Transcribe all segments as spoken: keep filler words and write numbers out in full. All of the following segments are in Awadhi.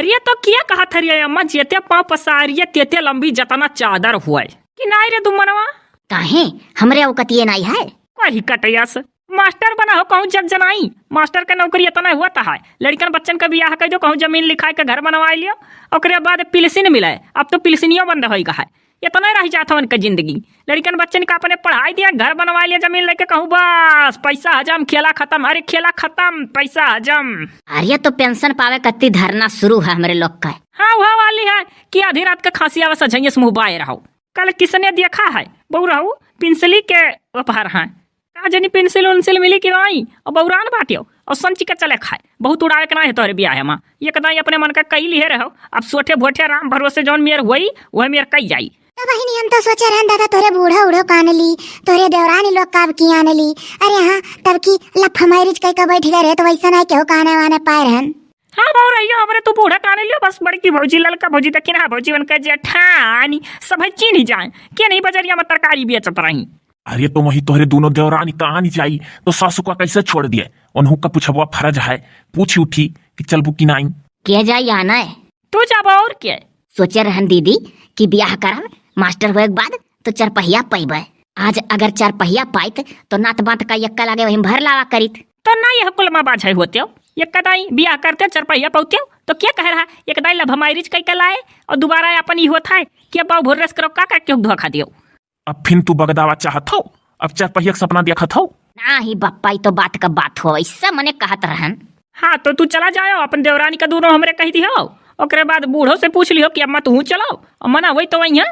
ये तो किया कहत हरिया अम्मा, जेते पाँव पसारिया तेते लंबी जतना चादर हुए। कि नाई रे दुमनवा? काहे? हमरे औकतिये नाई है। कही कटैया से। मास्टर बना हो कहूँ जग जनाई, मास्टर का नौकरी इतना हुआ था है। लड़कन बच्चन का बियाह कर दो, कहूँ जमीन लिखाए के घर बनवाए लियो, ओकरे बाद पिलसिन मिले। अब तो पिलसिनियो बंद होई गा है। इतना रह जात हवन के जिंदगी। लड़कन बच्चन का अपने पढ़ाई दिया, घर बनवाए लिया, जमीन लेके कहूँ बस पैसा हजम, खेला खत्म, अरे खेला खत्म, पैसा हजम। अरे तो पेंशन पावे कत्ती धरना शुरू है हमरे लोग का। हाँ, वह वाली है कि आधी रात का खांसी आवे, सझैया से मुँह बाए रहो। कल किसने देखा है? बउरहू पिंसली के उपहर हैं। का जनी पेंसिल उंसिल मिली कि नाई? और बउरान बाटियो और संची के चले खाए। बहुत उड़ावे के नाई है तोहरे बियाह मा। ये कदाई अपने मन का कई लिहे रहो। अब सोठे भोठे राम भरोसे जौन मेर हुई, वह मेर कई जाई। तो बहिनी, हम तो सोचे रहन दादा, तोहरे बूढ़ा उढ़ो कान ली, तोहरे देवरानी लोग का अब की आन ली। अरे हाँ, तब की लफ मैरिज कई का बैठ गए रहे, तो वैसा ना केहू काने वाने पाए रहन। हाँ बउरहिया, हमरे तू बूढ़ा काने लियो, बस बड़की भौजी, ललका भौजी, दखिनहा भौजी, उनका जेठानी, सब है चीन्ह जाए। के नहीं बजरिया में तरकारी बेचत रही। अरे तो वही तोहरे दोनों देवरानी तो आनी जाई, तो सासू का कैसे छोड़ दिए? उन्हों का पूछबवा फर्ज है, पूछी उठी कि चलबू कि नाई। के जाई आना है? तू जाबो और के? सोचे रहन दीदी कि ब्याह करब, मास्टर होए के बाद तो चरपहिया पइबे। आज अगर चरपहिया पाइत तो नात बात का यक्का लागे वहीं भर लावा करीत। तो ना यह कुल मा बाझाई होत्यो, यक्का दाई ब्याह करते चरपहिया पौत्यो तो क्या कह रहा? एक दाई लभ मैरिज कई के लाए और दोबारा अपन ई होत है कि अब बाऊ भोर रस करो का करके धोखा दियो। अब फिन तू बगदावा चाहत हो? अब चरपहिया के सपना देखत हो? नाही बप्पा, ई तो बात का बात हो, ऐसा मने कहत रहन। हाँ, तो तू चला जाओ, अपन देवरानी का दूनो हमरे कह दियो, ओकरे बाद बूढ़ो से पूछ लियो कि अम्मा तू चलो, और मना वही तो वही है।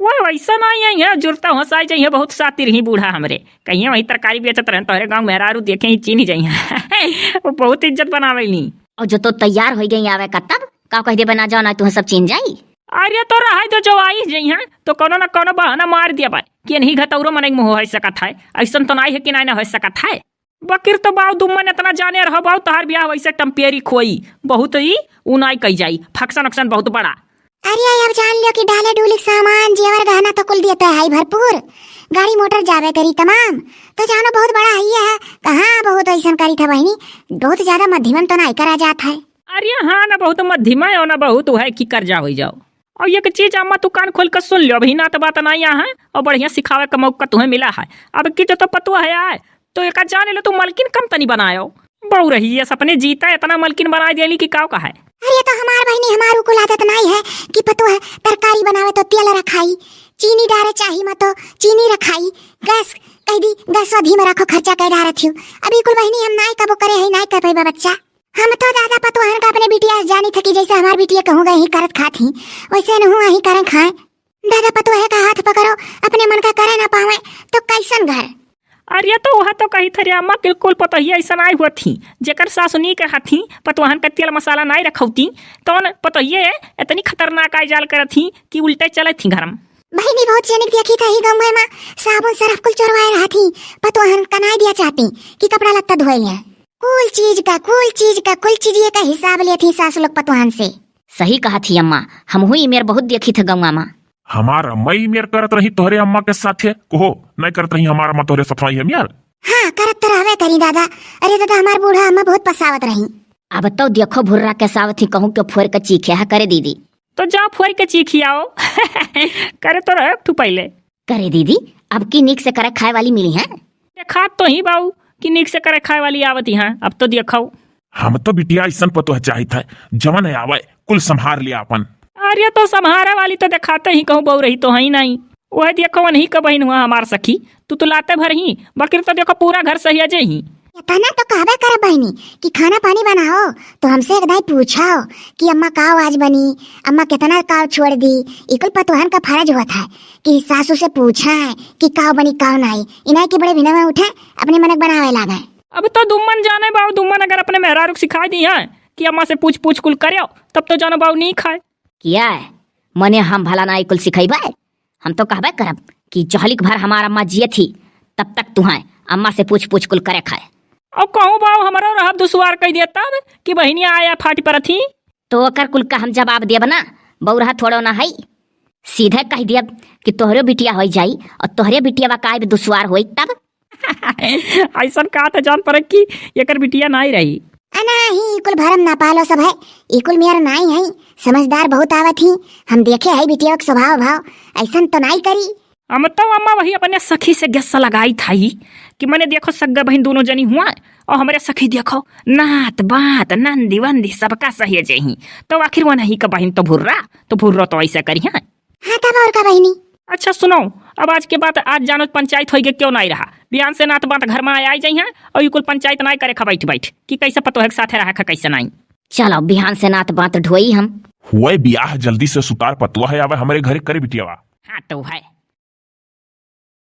वो वैसा ना ही है, जुरता हो साई जाइए, बहुत सातिर ही बूढ़ा हमरे। कहिए वही तरकारी बेचत रहन, तोहरे गाँव मेहरारू देखे ही चीन्ह जाइए। वो बहुत इज्जत बनावे ली। और जो तो तैयार हो गई आवे का, तब का कह देबे ना जाओ ना, तुहें सब चीन्ह जाई। अरे तो रहे दो, जो आई जइहैं तो कौनो ना कौनो बहाना मार दिया बा कि इन्हीं घतौरो मनई मुँह हो सकत है, ऐसन तो नाई है कि नाई ना हो सकत है। बकिर तो बाऊ दुम्मन इतना जाने रहो बाऊ, तहार ब्याह वैसे टम्पेरी खोई बहुत ही उ नाई कही जाई, function वक्शन बहुत बड़ा। अरे अब जान लियो कि डाले डुली के सामान जेवर गहना तो कुल देते है भरपूर, गाड़ी मोटर जावे करी तमाम, तो जानो बहुत बड़ा है ये है। कहाँ बहुत ऐसन करी था बहिनी, बहुत ज्यादा मध्यमन तो नाई करा जात है। अरे हाँ ना, बहुत मध्यमा है और ना बहुत है कि कर्जा हो जाओ। और एक चीज अम्मा, तू कान खोल के सुन लियो, अभी ना तो बात ना यहाँ है और बढ़िया सिखावे का मौका तुम्हें मिला है। अब की जो तो पतुआ है आए, तो एक जान लो तू मलकिन कम तनी बनायो। बउरही ये सपने जीता इतना मलकिन बना देली कि काव का है। अरे तो हमार बहिनी, हमार उ कुल आदत नाई है कि पतुआ तरकारी बनावे तो तेल रखाई, चीनी डारे चाही मत तो चीनी रखाई, गैस कह दी, गैसवा धीमे रखो, खर्चा कह डारत हियो। अभी कुल बहिनी हम नाई कबो करे है, नाई कर पाइबा बच्चा। हम तो दादा पतोहन का अपने बिटिया से जानी थकी, जैसे हमार बिटिया कहूँ गए ही करत खात ही, वैसे नहू अही करें खाए। दादा पतोहे का हाथ पकड़ो, अपने मन का करे ना पावे, तो कैसन घर? अरे तो वह तो कही थे रे अम्मा, बिल्कुल पतोहिया ऐसा नाई हुआ थी, जेकर सासु नीक हथी, पतोहन का तेल मसाला नाई रखौती, तौन पतोहिये इतनी खतरनाक आय जाल करत ही कि उल्टे चलत ही घर में। बहिनी बहुत जनिक देखी था ही गाँव में, साबुन सरफ कुल चोरवाए रहा थी, पतोहन का नाई दिया चाहती कि कपड़ा लत्ता धोए लिया। कुल चीज का, कुल चीज का, कुल चीज ये का हिसाब लेत ही सास लोग पतोहन से। सही कहा थी अम्मा, हम हुई मेर बहुत देखी थे गौवा मा। हमार अम्मा ही मेर करत रही तोहरे अम्मा के साथे, कहो, नहीं करत रही हमार अम्मा तोहरे सथवा ही मेर। हाँ, करत तो रहबे करी दादा। अरे दादा, हमार बूढ़ा अम्मा बहुत पसावत रही। अब तो देखो भुर्रा के सावत ही कहूँ के फोर के चीखे है करे दीदी। तो जा फोर के चीखी आओ। करे तो रहे तू पहले। करे दीदी, अब की नीक से करे खाए वाली मिली है? देखा तो ही बाऊ कि नीक से करे खाए वाली आवत ही हैं। अब तो देखो। हम तो बिटिया ऐसन पतोह चाहित है, जवन आवे, कुल संभार लिया अपन। अरे तो संभारे वाली तो देखाते ही कहूँ बउरही तो है ही नहीं। वह देखो वही का बहिन हुआ हमार सखी, तू तो लाते भर ही, बकिर तो देखो पूरा घर सहियाजे ही। इतना तो कहबे करे बहिनी कि खाना पानी बनाओ तो हमसे एक दाई पूछो कि अम्मा काव आज बनी, अम्मा कितना काव छोड़ दी। इकुल पतोहन का फर्ज होत है कि सासू से पूछे कि काव बनी काव नाई। इनाई के बड़े भिनवा उठे अपने मनक बनावे लागे। अब तो दुम्मन जाने बाऊ, दुम्मन अगर अपने मेहरारू के सिखाई दी है कि अम्मा से पूछ पूछ कुल करो, तब तो जानो बाऊ नीक है। किया है? मने हम भला नाई कुल सिखैबे? हम तो कहबे करब कि जहलिक भर हमार अम्मा जिए थी, तब तक तुहें अम्मा से पूछ पूछ कुल करे खाए। और कहूँ बाऊ हमरो रहब दुश्वार कह दिया तब कि बहिनिया आया फाटी परत ही। तो ओकर कुल का हम जवाब देब ना, बउरहा थोड़ो ना है। सीधे कह देब कि तोहरे बिटिया हो जाई और तोहरे बिटिया बा कायब दुश्वार होई तब। ऐसन कहा था जान पड़े कि एकर बिटिया नाई रही। अना ही, ई कुल भरम ना पालो सब है, ई कुल मेर नाई है, समझदार बहुत आवत ही। हम देखे है बिटिया के स्वभाव भाव, ऐसन तो नाई करी। हम तो अम्मा वही अपने सखी से गस्सा लगाई था ही कि मने देखो सग्गा बहिन दोनों जनी हुआ और हमरे सखी देखो नात बात नंदी वंदी सबका सहेजे ही, तो आखिर वो नहीं का बहिन तो भुर्रा, तो भुर्रा तो ऐसा करी है। हाँ तब और का बहिनी। अच्छा सुनो, अब आज के बाद आज जानो पंचायत होइगे क्यों नाई रहा, बिहान से नात बात घर में आई जाई है और ई कुल पंचायत नाई करे खा बैठ बैठ कि कैसे पतोह के साथे रहा खा कैसे नाई। चलो बिहान से नात बात ढोई हम। हुए बियाह जल्दी से सुतार पतोह है आवे हमरे घरे करे बिटियावा। हाँ तो है।